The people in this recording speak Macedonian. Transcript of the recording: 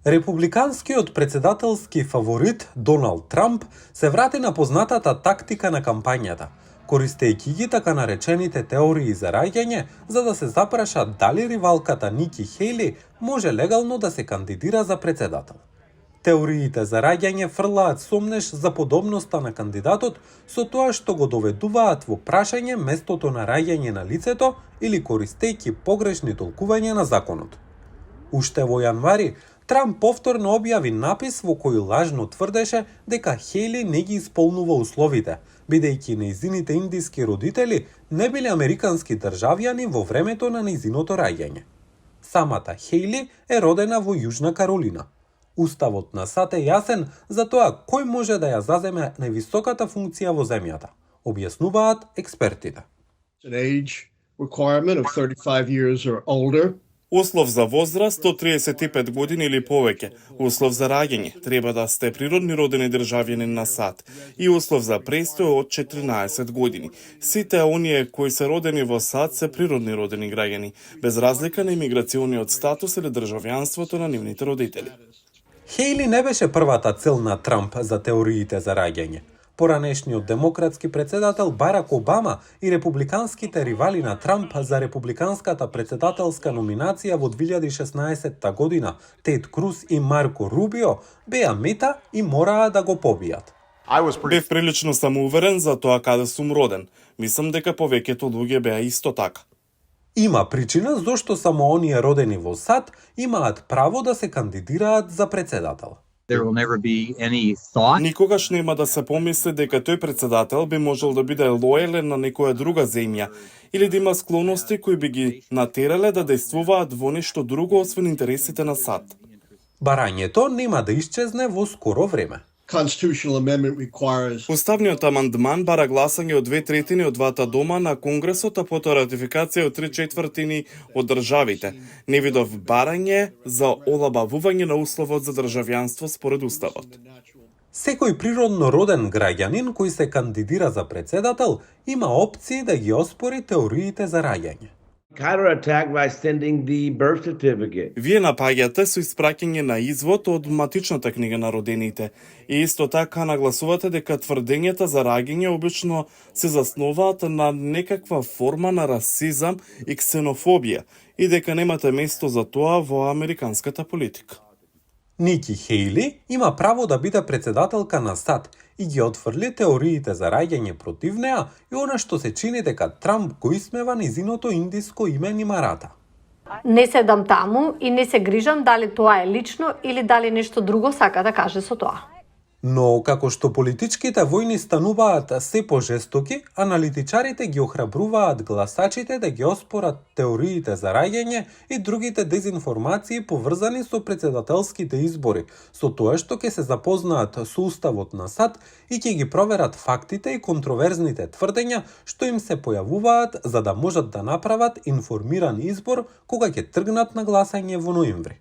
Републиканскиот председателски фаворит Доналд Трамп се врати на познатата тактика на кампањата, користејќи ги така наречените теории за раѓање, за да се запраша дали ривалката Ники Хејли може легално да се кандидира за председател. Теориите за раѓање фрлаат сомнеш за подобноста на кандидатот со тоа што го доведуваат во прашање местото на раѓање на лицето или користејќи погрешни толкувања на законот. Уште во јанвари, Трамп повторно објави напис во кој лажно тврдеше дека Хејли не ги исполнува условите, бидејќи нејзините индиски родители не биле американски државјани во времето на нејзиното раѓање. Самата Хејли е родена во Јужна Каролина. Уставот на САД е јасен за тоа кој може да ја заземе највисоката функција во земјата, објаснуваат експертите. An age requirement of 35 years or older. Услов за возраст од 35 години или повеќе, услов за раѓање, треба да сте природни родени државјанин на САД и услов за престој од 14 години. Сите оние кои се родени во САД се природни родени граѓани, без разлика на имиграцијниот статус или државјанството на нивните родители. Хејли не беше првата цел на Трамп за теориите за раѓање. Поранешниот демократски председател Барак Обама и републиканските ривали на Трамп за републиканската председателска номинација во 2016 година, Тед Круз и Марко Рубио, беа мета и мораа да го побијат. Бев прилично самоуверен за тоа каде сум роден. Мислам дека повеќето луѓе беа исто така. Има причина зошто само оние родени во САД имаат право да се кандидираат за председател. Никогаш нема да се помисли дека тој председател би можел да биде лојален на некоја друга земја или да има склоности кои би ги натерале да действуваат во нешто друго освен интересите на САД. Барањето нема да исчезне во скоро време. Уставниот амандман бара гласање од 2/3 од двата дома на Конгресот, а потоа ратификација од 3/4 од државите. Не видов барање за олабавување на условот за државјанство според уставот. Секој природно роден граѓанин кој се кандидира за председател има опции да ги оспори теориите за раѓање. Вие напаѓате со испраќање на извод од матичната книга на родените и исто така нагласувате дека тврдењата за раѓање обично се заснуваат на некаква форма на расизам и ксенофобија и дека немате место за тоа во американската политика. Ники Хејли има право да биде председателка на САД и ги отфрли теориите за раѓање против неа и она што се чини дека Трамп го исмева нејзиното индиско име Нимарата. Не седам таму и не се грижам дали тоа е лично или дали нешто друго сака да каже со тоа. Но како што политичките војни стануваат се пожестоки, аналитичарите ги охрабруваат гласачите да ги оспорат теориите за раѓање и другите дезинформации поврзани со председателските избори, со тоа што ќе се запознаат со уставот на САД и ќе ги проверат фактите и контроверзните тврдења што им се појавуваат за да можат да направат информиран избор кога ќе тргнат на гласање во ноември.